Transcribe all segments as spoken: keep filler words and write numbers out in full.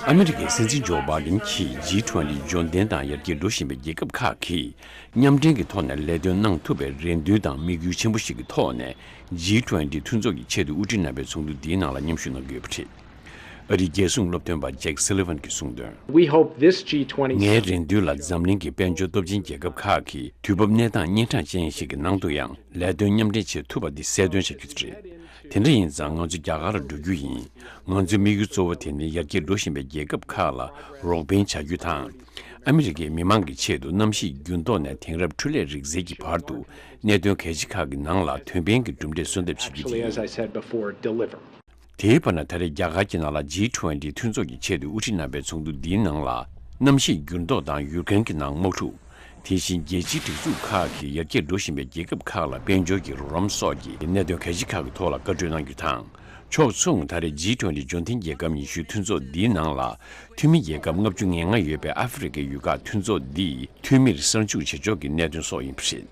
ཨ་མི་རི་ཀའི་སྲིད་འཛིན་ཇོ་བྷའི་ཌེན་གྱིས་ཇི་ཊུ་ཝེན་ཊི་འབྱོར་ལྡན་དང་ཡར་རྒྱས་འགྲོ་བཞིན་པའི་རྒྱལ་ཁབ་ཁག་གིས་མཉམ་འབྲེལ་གྱི་ཐོག་ནས་ལས་དོན་གནང་ཐུབ་པའི་རེ་འདུན་དང་དམིགས་ཡུལ་ཆེན་པོ་ཞིག་གི་ཐོག་ནས་ཇི་ཊུ་ཝེན་ཊི་མཐུན་ཚོགས་ཀྱི་ཆེད་དུ་དབུ་ཁྲིད་རྣམ་པའི་ཚོགས་འདུ་འདིའི་ནང་ལ་མཉམ་ཞུགས་གནང་གི་ཡོད་པ་རེད། ཨ་རིའི་རྒྱལ་སྲུང་སློབ་སྟོན་པ་ཇེག་སི་ལི་ཝན་གྱིས་གསུངས་དོན། We hope this G twenty ངའི་རེ་འདུན་ལ་འཛམ་གླིང་གི་དཔལ་འབྱོར་སྟོབས་ཆེན་རྒྱལ་ཁབ་ཁག་གིས་དུས་བབ་གནས་སྟངས་གཉན་འཕྲང་ཅན་ཞིག་གི་ནང་དུ་ཡང་ལས་དོན་མཉམ་འབྲེལ་བྱེད་ཐུབ་པ་འདི་གསལ་སྟོན་བྱ་རྒྱུ་དེ་རེད། དེ་འདྲ་ཡིན་ཙང་ང་ཚོ་རྒྱ་གར་ལ་འགྲོ་རྒྱུ་ཡིན། ང་ཚོའི་དམིགས་ཡུལ་གཙོ་བོ་དེ་ནི་ཡར་རྒྱས་འགྲོ་བཞིན་པའི་རྒྱལ་ཁབ་ཁག་ལ་རོགས་ཕན་བྱ་རྒྱུ་དང་། ཨ་མི་རི་ཀའི་མི་མང་གི་ཆེད་དུ་གནམ་གཤིས་འགྱུར་ལྡོག་ནས་དེང་རབས་འཕྲུལ་ལས་རིག་རྩལ་གྱི་བར་དུ་གནད་དོན་གལ་ཆེ་ཁག་གི་ནང་ལ་དོན་ཕན་གྱི་གྲུབ་འབྲས་སོན་ཐབས་བྱེད་རྒྱུ་དེ་ཡིན། As I said before, deliver. དེའི་བར་ན་ད་རེས་རྒྱ་གར་གྱི་ནང་ལ་ཇི་ཊུ་ཝེན་ཊི་མཐུན་ཚོགས་ཀྱི་ཆེད་དུ་དབུ་ཁྲིད་རྣམ་པའི་ཚོགས་འདུ་འདིའི་ནང་ལ་གནམ་གཤིས་འགྱུར་ལྡོག་དང་ཡུལ་གང་གི་ནང་དམག་འཁྲུག་དེ་བཞིན་རྒྱལ་སྤྱིའི་སྒྲིག་འཛུགས་ཁག་གིས་ཡར་རྒྱས་འགྲོ་བཞིན་པའི་རྒྱལ་ཁབ་ཁག་ལ་དཔལ་འབྱོར་གྱི་རོགས་རམ་སོགས་ཀྱི་གནད་དོན་གལ་ཆེ་ཁག་གི་ཐོག་ལ་བཀའ་གྲོས་གནང་རྒྱུ་དང་། ཕྱོགས་མཚུངས་ད་རེས་ཇི་ཊུ་ཝེན་ཊི་འབྱོར་ལྡན་རྒྱལ་ཁབ་ཉི་ཤུའི་མཐུན་ཚོགས་འདིའི་ནང་ལ་འཐུས་མི་རྒྱལ་ཁབ་ལྔ་བཅུ་ང་ལྔ་ཡོད་པའི་ཨ་ཧྥེ་རི་ཁའི་ཡུལ་ཁག་མཐུན་ཚོགས་འདིས་འཐུས་མིར་གསར་འཇུག་བྱེད་ཕྱོགས་ཀྱི་གནད་དོན་སོགས་ཡིན་པ་རེད།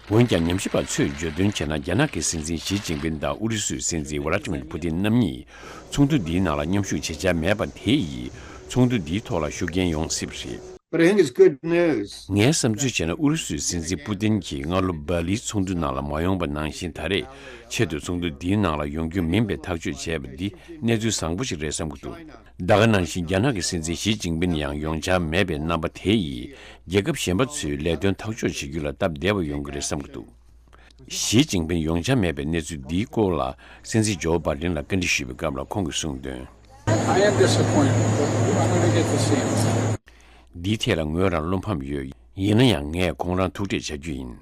འོན་ཀྱང་ཉམས་ཞིབ་པ་ཚོས་བརྗོད་དོན་བྱས་ན། རྒྱ་ནག་གི་སྲིད་འཛིན་ཞི་ཅིན་ཕིན་དང་ཨུ་རུ་སུའི་སྲིད་འཛིན་ཝ་ལ་ཏི་མིར་ཕུ་ཏིན་རྣམ་གཉིས་ཚོགས་འདུ་འདིའི་ནང་ལ་མཉམ་ཞུགས་བྱེད་འཆར་མེད་པ་དེ་ཡིས་ཚོགས་འདུ་འདིའི་ཐོག་ལ་ཤུགས་རྐྱེན་ཡོང་སྲིད་པ་རེད། But I think it's good news. ངའི་བསམ་ཚུལ་བྱས་ན། ཨུ་རུ་སུའི་སྲིད་འཛིན་ཕུ་ཏིན་གྱིས་སྔ་ལོ་སྦ་ལིའི་ཚོགས་འདུ་ནང་ལ་མ་ཡོང་པ་ནང་བཞིན་ད་རེས་ཆེད་དུ་ཚོགས་འདུ་འདིའི་ནང་ལ་ཡོང་རྒྱུ་མིན་པའི་ཐག་གཅོད་བྱས་པ་འདི་གནས་ཚུལ་བཟང་པོ་ཞིག་རེད་བསམ་གྱི་འདུག་ད་ག་ནང་བཞིན་རྒྱ་ནག་གི་སྲིད་འཛིན་ཞི་ཅིན་ཕིན་ཡང་ཡོང་འཆར་མེད་པའི་རྣམ་པ་དེ་ཡིས་རྒྱལ་ཁབ་གཞན་པ་ཚོས་ལས་དོན་ཐག་གཅོད་བྱེད་རྒྱུ་ལ་སྟབས་བདེ་བ་ཡོང་གི་རེད་བསམ་གྱི་འདུག་ཞི་ཅིན་ཕིན་ཡོང་འཆར་མེད་པའི་གནས་ཚུལ་འདིའི་སྐོར་ལ་སྲིད་འཛིན་ཇོ་བྷའི་ཌེན་ལ་བཀའ་འདྲི་ཞུས་པའི་སྐབས་ལ་ཁོང་གིས་གསུངས་དོན། I am disappointed. I'm going to get to see him. འདིའི་ཐད་ལ་ངོས་རང་བློ་ཕམ་ཡོད། ཡིན་ན་ཡང་ངས་ཁོང་རང་ཐུག་འཕྲད་བྱ་རྒྱུ་ཡིན།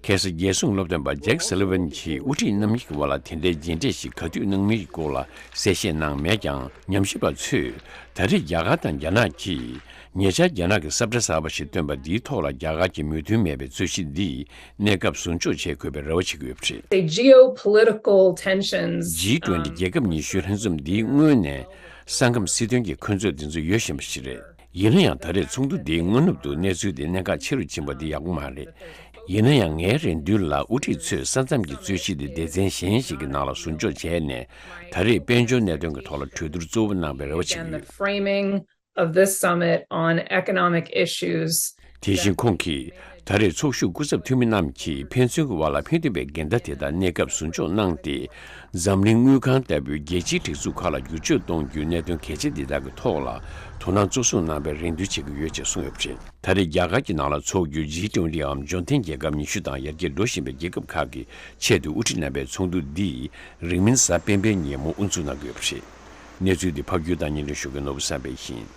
ཁ་སང་རྒྱལ་སྲུང་སློབ་སྟོན་པ་ཇེག་སི་ལི་ཝན་གྱིས་དབུ་ཁྲིད་རྣམ་གཉིས་ཀྱི་དབར་ལ་དེ་འདྲའི་མཇལ་འཕྲད་ཞིག་ག་དུས་གནང་མིན་གྱི་སྐོར་ལ་གསལ་བཤད་གནང་མེད་ཀྱང་། ཉམས་ཞིབ་པ་ཚོས་ད་རེས་རྒྱ་གར་དང་རྒྱ་ནག་གིས་ཉེ་ཆར་རྒྱ་ནག་གིས་ས་བཀྲ་གསར་པ་ཞིག་བཏོན་པ་འདིའི་ཐོག་ལ་རྒྱ་གར་གྱི་མོས་མཐུན་མེད་པའི་རྩོད་གཞི་འདི་གནས་སྐབས་ཟུར་འཇོག་བྱེད་དགོས་པའི་རེ་བ་བྱེད་ཀྱི་ཡོད་པ་རེད། The geopolitical tensions. ཇི་ཊུ་ཝེན་ཊི་རྒྱལ་ཁབ་ཉི་ཤུའི་ལྷན་འཛོམས་འདིའི་སྔོན་ནས་ས་ཁམས་སྲིད་དོན་གྱི་འཁོན་རྩོད་འདི་ཚོ་ཡོད་བཞིན་པ་ཞིག་རེད། ཡིན་ན་ཡང་ད་རེས་ཚོགས་འདུ་འདིའི་སྔ་ནུབ་ཏུ་གནས་ཚུལ་དེ་གནད་འགག་ཆེ་རུ་ཕྱིན་པ་འདི་ཡག་པོ་མ་རེད། ཡིན་ན་ཡང་ངའི་རེ་འདུན་ལ་དབུ་ཁྲིད་ཚོས་ས་མཚམས་ཀྱི་རྩོད་གཞི་འདི་སྡེ་ཚན་གཞན་ཞིག་གི་ནང་ལ་ཟུར་འཇོག་བྱས་ནས་ད་རེས་དཔལ་འབྱོར་གནད་དོན་གྱི་ཐོག་ལ་གྲོས་བསྡུར་གཙོ་བོ་གནང་བའི་རེ་བ་བྱེད་ཀྱི་ཡོད། Framing of this summit on economic issues. དེ་བཞིན་ཁོང་གིས་ད་རེས་ཚོགས་ཞུགས་སྐུ་ཚབ་འཐུས་མི་རྣམས་ཀྱིས་ཕན་ཚུན་གྱི་དབར་ལ་ཕན་ཐོགས་པའི་འགལ་ཟླ་དེ་དག་གནས་སྐབས་ཟུར་འཇོག་གནང་སྟེ། འཛམ་གླིང་དངུལ་ཁང་ལྟ་བུའི་རྒྱལ་སྤྱིའི་སྒྲིག་འཛུགས་ཁག་ལ་བསྒྱུར་བཅོས་གཏོང་རྒྱུའི་གནད་དོན་གལ་ཆེ་འདི་དག་གི་ཐོག་ལ་དོ་སྣང་གཙོ་བཟུང་གནང་བའི་རེ་འདུན་བྱེད་ཀྱི་ཡོད་ཅེས་གསུངས་ཡོད་པ་རེད། ད་རེས་རྒྱ་གར་གྱི་ནང་ལ་འཚོགས་རྒྱུའི་ཇི་ཊུ་ཝེན་ཊི་འམ་འབྱོར་ལྡན་རྒྱལ་ཁབ་ཉི་ཤུ་དང་ཡར་རྒྱས་འགྲོ་བཞིན་པའི་རྒྱལ་ཁབ་ཁག་གི་ཆེད་དུ་དབུ་ཁྲིད་རྣམ་པའི་ཚོགས་འདུ་འདིས་རིང་མིན་གཟའ་སྤེན་པའི་ཉིན་མོ་དབུ་འཛུགས་གནང་གི་ཡོད་པ་རེད། གནས་ཚུལ་འདི་ཕབ་སྒྱུར་དང་སྙན་སྒྲོན་ཞུ་མཁན་ནོར་བུ་བསམ་འཕེལ་ཡིན།